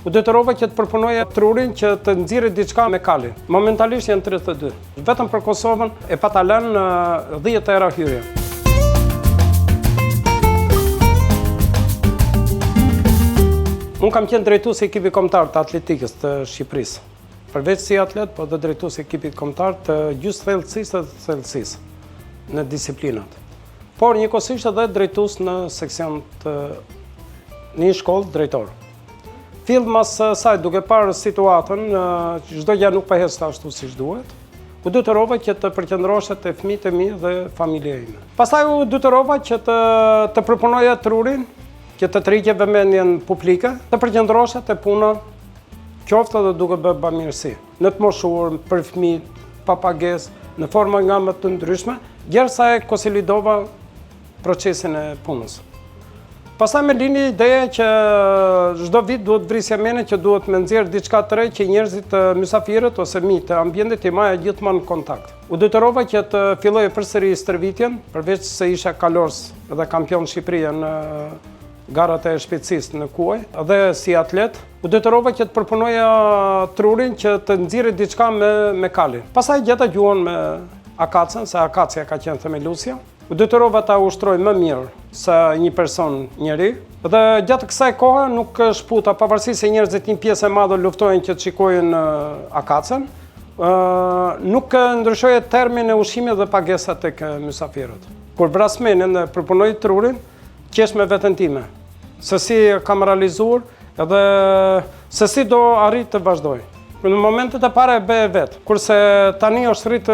U detyrova që të përpunoja trurin që të nxirrja diçka me kalin. Momentalisht janë 32. Vetëm për Kosovën e pata lënë 10 euro hyrje. Unë kam qenë drejtues i ekipit kombëtar të atletikës të Shqipërisë. Përveç si atlet, po dhe drejtues i ekipit kombëtar të gjysë thellësisë dhe të thellësisë në disiplinat. Por njëkohësisht edhe drejtues në seksion të një shkollë drejtor. Fill mas saj duke parë situatën, çdo gjë nuk po ecte ashtu siç duhet, u detyrova që të përqendrohesha te fëmijët e mi dhe familja ime. Pastaj u detyrova që të të përpunoja trurin, që të tërhiqja vëmendjen publike, të përqendrohesha te puna qoftë edhe duke bërë bamirësi, në të moshuar, për fëmijët, pa pagesë, në forma nga më të ndryshme, gjersa e konsolidova procesin e punës. Pastaj më lindi ideja që çdo vit duhet vrisja mendjen që duhet me nxjerr diçka të re që njerëzit mysafirët ose miqtë e ambientit t'i maja gjithmonë në kontakt. U detyrova që të filloj përsëri stërvitjen, përveç se isha kalorës dhe kampion Shqipërie në garat e shpejtësisë në kuaj dhe si atlet, u detyrova që të përpunoja trurin që të nxirrja diçka me me kalin. Pastaj gjeta gjuhën me Akacen, se Akacia ka qenë themeluesja. U detyrova ta ushtroj më mirë se një person njeri dhe gjatë kësaj kohe nuk shkëputa pavarësisht se njerëzit një pjesë e madhe luftojnë që të shikojnë Akacen, nuk ndryshoja termin e ushqimit dhe pagesat tek mysafirët. Kur vras mendjen dhe përpunoj trurin, qesh me veten time, se si kam realizuar edhe se si do arrij të vazhdoj. Në momentet e para e bëje vetë, kurse tani është rritë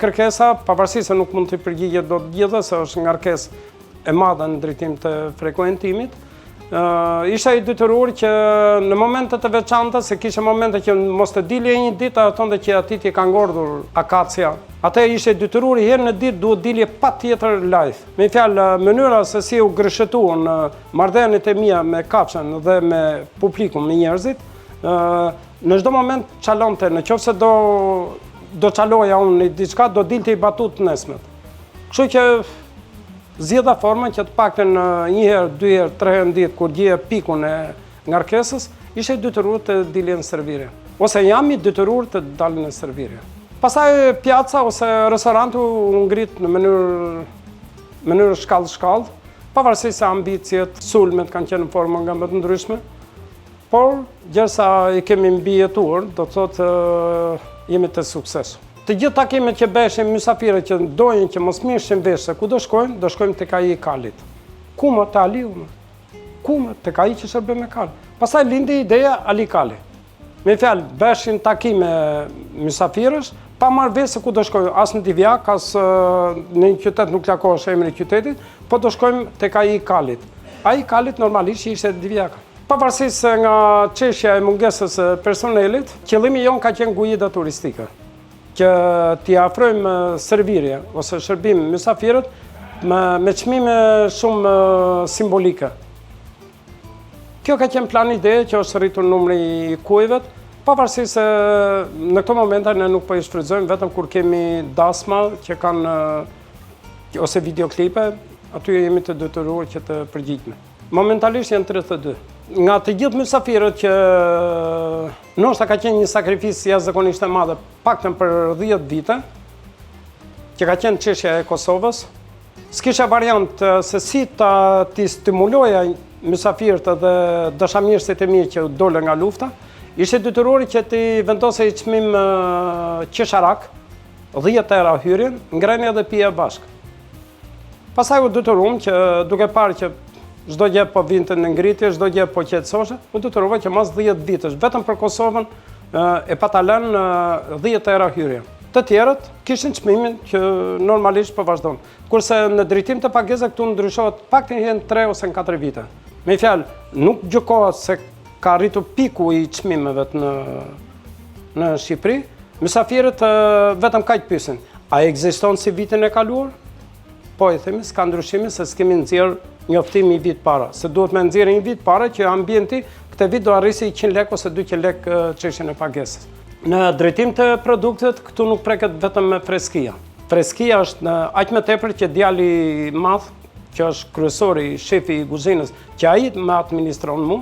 kërkesa, pavarësisht se nuk mund t'i përgjigjet dot gjithë, se është ngarkesë e madhe në drejtim të frekuentimit, isha i detyruar që në momente të veçanta, se kisha momente që mos të dilje një ditë, ato thonë që atij i ka ngordhur akacia. Atë ishe i detyruar një herë në ditë duhet dilje patjetër live. Me fjalë, mënyra se si u gërshetuan marrëdhëniet e mia me kafshën dhe me publikun, me njerëzit, në çdo moment çalonte, në qoftë se do do çaloja unë një diçka, do dilte një batutë të nesërmen. Kështu që zgjidha formën që të paktën një herë, dy herë, tre herë në ditë kur gjeja pikun e ngarkesës, isha i detyruar të dilja në servirje. Ose jam i detyruar të dal në servirje. Pastaj pjaca ose restoranti u ngrit në mënyrë mënyrë shkallë shkallë, pavarësisht se ambiciet, sulmet kanë qenë në forma nga më të ndryshme, Por, gjersa i kemi mbijetuar, do të thotë jemi të suksesshëm. Të gjithë takimet që bëheshin mysafirët që dojnë që mos merrshin vesh se ku do shkojnë, do shkojmë tek ai i kalit. Ku më te Aliu më? Ku më tek ai që shërben me kal? Pastaj lindi ideja Ali Kali. Me fjalë, bëheshin takime mysafirësh, pa marrë vesh se ku do shkojmë, as në Divjakë, as në një qytet nuk lakohesh emri i qytetit, po do shkojmë tek ai i kalit. Ai i kalit normalisht që ishte Divjaka. Pavarësisht nga çështja e mungesës së personelit, qëllimi jonë ka qenë guida turistike, që t'i afrojmë servirje ose shërbim mysafirët me, me çmime shumë simbolike. Kjo ka qenë plan ideje që është rritur numri i kujve, pavarësisht se në këto momente ne nuk po i shfrytëzojmë vetëm kur kemi dasma që kanë ose videoklipe, aty jemi të detyruar që të përgjigjemi. Momentalisht janë 32. Nga të gjithë mysafirët që ndoshta ka qenë një sakrificë jashtëzakonisht e madhe, paktën për 10 vite, që ka qenë çështja e Kosovës, s'kisha variant se si ta t'i stimuloja mysafirët dhe dashamirësit e mi që dolën nga lufta, isha i detyruar që t'i vendosja një çmim qesharak, 10 euro hyrjen, ngrënia dhe pija bashkë. Pastaj u detyruam që duke parë që çdo gjë po vinte në ngritje, çdo gjë po qetësohej, u detyrova që mas 10 vitesh vetëm për Kosovën e pata lënë 10 euro hyrje. Të tjerët kishin çmimin që normalisht po vazhdon. Kurse në drejtim të pagesës këtu ndryshohet paktën një herë në 3 ose në 4 vite. Me fjalë, nuk gjykohet se ka arritur piku i çmimeve në në Shqipëri, mysafirët vetëm kaq pyesin. A ekziston si vitin e kaluar? Po i themi, s'ka ndryshime se s'kemi nxjerr njoftim një vit para, se duhet me nxjerr një vit para që ambienti këtë vit do arrisi 100 lek ose 200 lek çështjen e pagesës. Në drejtim të produktet, këtu nuk preket vetëm me freskia. Freskia është në aq më tepër që djali i madh, që është kryesori, shefi i kuzhinës, që ai më administron mu,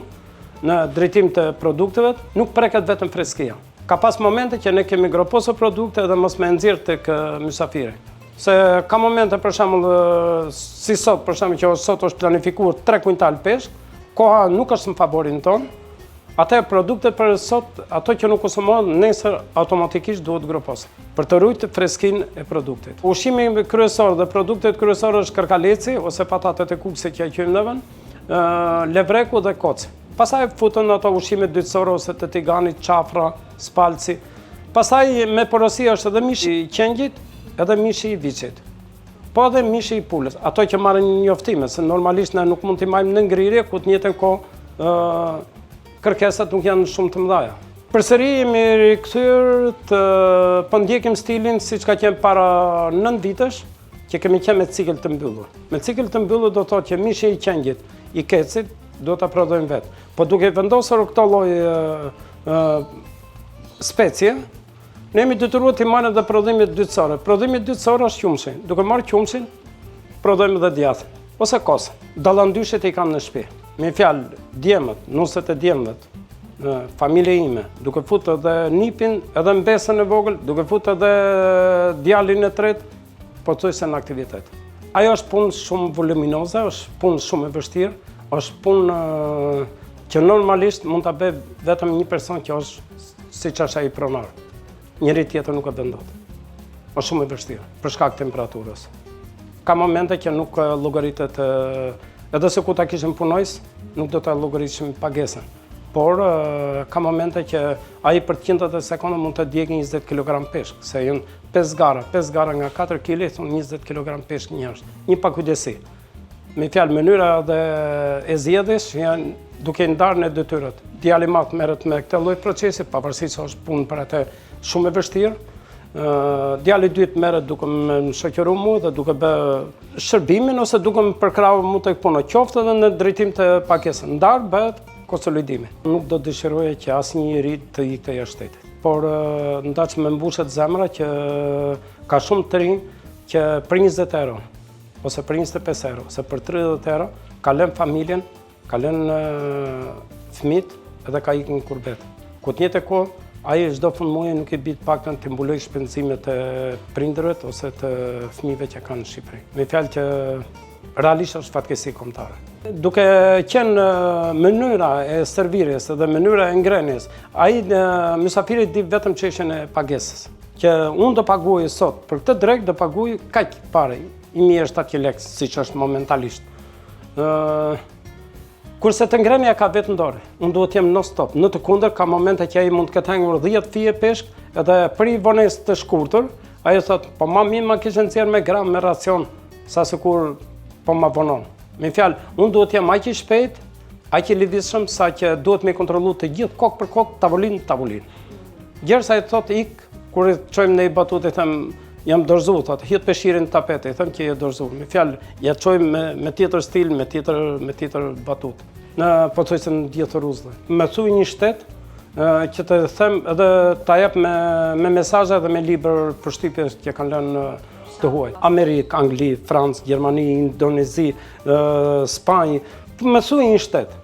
Në drejtim të produkteve, nuk preket vetëm freskia. Ka pas momente që ne kemi groposur produkte edhe mos me nxjerr tek mysafiri. Se ka momente për shembull si sot, për shembull që sot është planifikuar 3 kuintal peshk, koha nuk është në favorin ton. Atë produktet për sot, ato që nuk konsumohen, nesër automatikisht duhet groposen. Për të ruajtur freskinë e produktit. Ushqimi kryesor dhe produktet kryesore është kërkaleci ose patatet e kukësit që e quajmë në vend, levreku dhe koci. Pastaj futen ato ushqime dytësore ose të tiganit, çafra, spalci. Pastaj me porosi është edhe mishi i qengjit, edhe mishi i viçit. Po edhe mishi i pulës, ato që marrin njoftime, se normalisht ne nuk mund t'i majmë në ngrirje, ku të njëjtën kohë kërkesat nuk janë shumë të mëdha. Përsëri jemi rikthyer të po ndjekim stilin siç ka qenë para 9 vitesh, që kemi qenë me cikël të mbyllur. Me cikël të mbyllur do të thotë që mishi i qengjit, i kecit, duhet ta prodhojmë vetë. Po duke vendosur këto lloj specie, ne jemi detyruar të marrim edhe prodhimet dytësore. Prodhimi dytësor është qumshi. Duke marrë qumshin, prodhojmë edhe djathë ose kos. Dallandyshet i kam në shtëpi. Me fjalë, djemët, nuset e djemët, në familje ime, duke fut edhe nipin, edhe mbesën e vogël, duke fut edhe djalin e tretë, pothuajse në aktivitet. Ajo është punë shumë voluminoze, është punë shumë e vështirë, është punë që normalisht mund ta bëjë vetëm një person që është siç është ai pronar. Njëri tjetër nuk e bën dot. Është shumë e vështirë për shkak të temperaturës. Ka momente që nuk llogaritet edhe se ku ta kishim punojës, nuk do ta llogaritshim pagesën. Por ka momente që ai për qindrat e sekonda mund të djegë 20 kg peshk, se janë 5 gara, 5 gara nga 4 kg, thonë 20 kg peshk një është. Një pakujdesi. Me fjalë, mënyra dhe e zgjedhjes janë duke ndarë në detyrat. Djali madh merret me këtë lloj procesi, pavarësisht se është punë për atë shumë e vështirë. Djali i dytë merret duke më shoqëruar mua dhe duke bë shërbimin ose duke më përkrahur mua tek puna, qoftë edhe në drejtim të pagesës. Ndarë bëhet konsolidimi. Nuk do dëshiroja që asnjë njeri të ikte jashtë shtetit. Por ndaç më mbushet zemra që ka shumë të rinj që për 20 euro ose për 25 euro ose për 30 euro ka lënë familjen, ka lënë fëmijët edhe ka ikën në kurbet. Ku të njëjtën kohë, ai çdo fund muaji nuk i bie të paktën të mbuloj shpenzimet e prindërve ose të fëmijëve që kanë në Shqipëri. Me fjalë që realisht është fatkeqësi kombëtare. Duke qenë mënyra e servirjes dhe mënyra e ngrënies, ai mysafiri di vetëm çështjen e pagesës. Që unë do paguaj sot për këtë drekë do paguaj kaq pare, 1700 lekë siç është momentalisht. Ë Kurse të ngrënia ka vetë në dorë, unë duhet jem non stop. Në të kundër, ka momente që ai mund të ketë hëngur 10 fije peshk, edhe për i vonesë të shkurtër, ai thot, po ma mirë ma kishe nxjerr me gram, me racion, sa sikur po ma vonon. Me fjalë, unë duhet jem aq i shpejt, aq i lëvizshëm, sa që duhet me kontrollu të gjithë kokë për kokë, tavolinë, tavolinë. Gjersa i thot ik, kur i çojmë në i batut, i them, jam dorëzu, thot, hidh peshirin në tapet, i them që je dorëzu. Me fjalë, ja çojmë me, me tjetër stil, me tjetër, me tjetër batut. Në pothuajse në gjithë rruzullin. Me thuj një shtet, që të them edhe ta jep me, me mesazhe dhe me libër përshtypje që kanë lënë të huaj. Amerikë, Angli, Francë, Gjermani, Indonezi, Spanjë, me thuj një shtet.